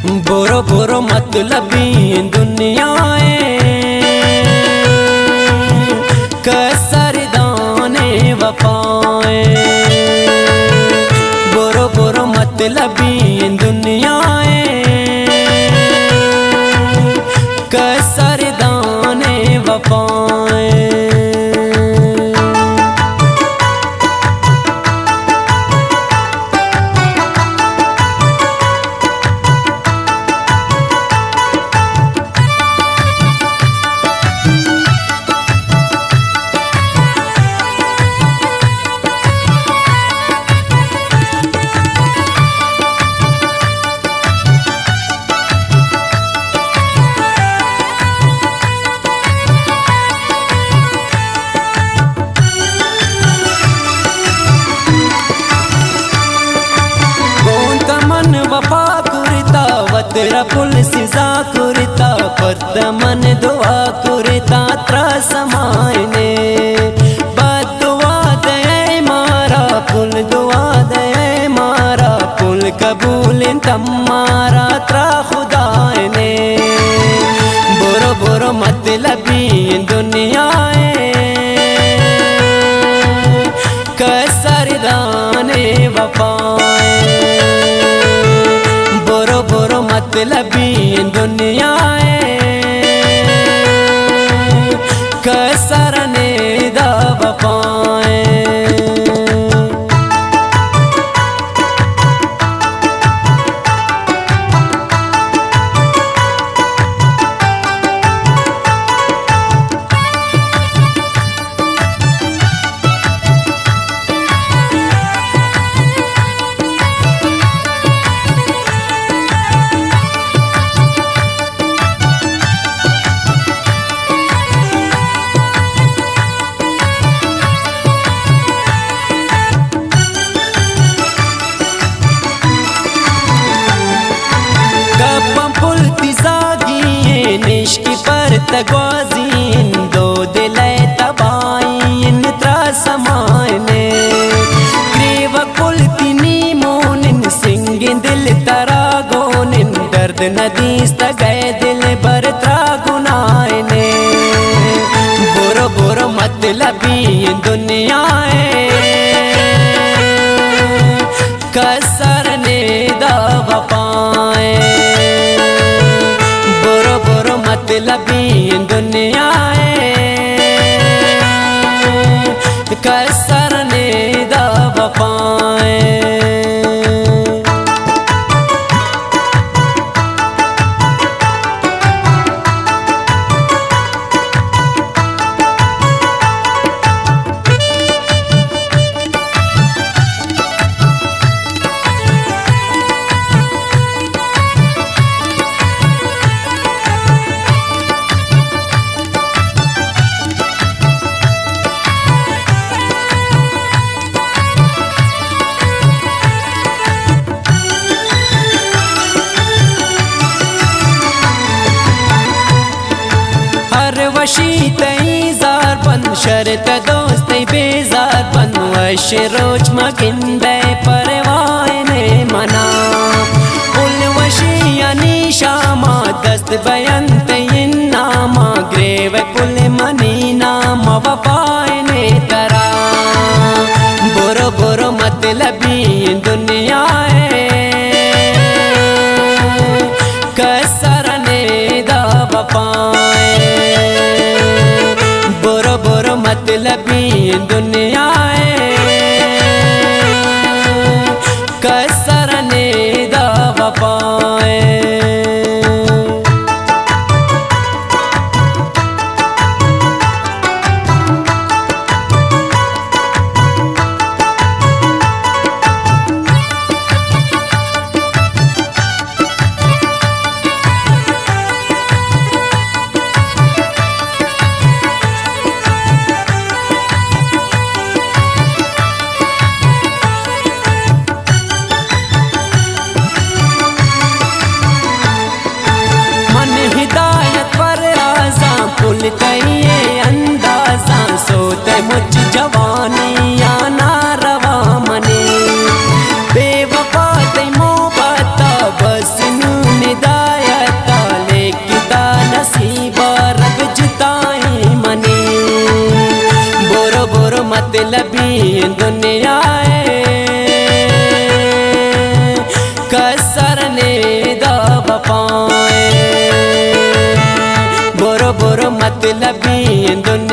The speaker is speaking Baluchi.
برو برو مطلبی دنیا ءَ، کسر دانے وفا ءَ۔ برو برو مطلبی دنیا ءَ، کسر دانے وفا ءَ۔ گوں تمن وفا کرتا، وت را پل سزا کرتا، پر تمن دعا کرتا، ترا سمائنے۔ بد دعا دے مارا، پل دعا دے مارا، پل قبول انت مارا، ترا خدا نے۔ برو برو مطلبی دنیا ءَ، کسر دانے وفا ءَ۔ برو برو مطلبی دنیا ءَ، کسر نے دا وفا ءَ۔ گپاں پل تئی زاگی ایں، نشکی پر تگوازی ایں، دو دل ءِ تباہی ایں، ترا سمائنے۔ گریوگ پل تئی نیمون ایں، سنگیں دل ترا گون ایں، درد نہ دیستگ ءَ دلبر ترا گناہ نے۔ برو برو مطلبی دنیا ءَ، کسر نے دا وفا ءَ۔ برو برو مطلبی دنیا ءَ، کسر نے دا وفا ءَ۔ ہر وشی تئی زار بند، شر تئی دوست تئی بیزار بند، وش روچ مگندئے پرواہ نے منا۔ پل وشی انی شاما، دست بینت تئی ناما، گریوگ پل منی نام وفا نے ترا۔ برو برو مطلبی دنیا ءَ، کسر نے دا وفا ءَ۔ برو برو مطلبی دنیا ءَ، کسر نے دا وفا ءَ۔ من ہدایت پر آزاں، پل تئی اندازاں، سوت مچ جوانی یا ناروا منی۔ بے وفا تئی محبتا، بس نوں دل بین دنیا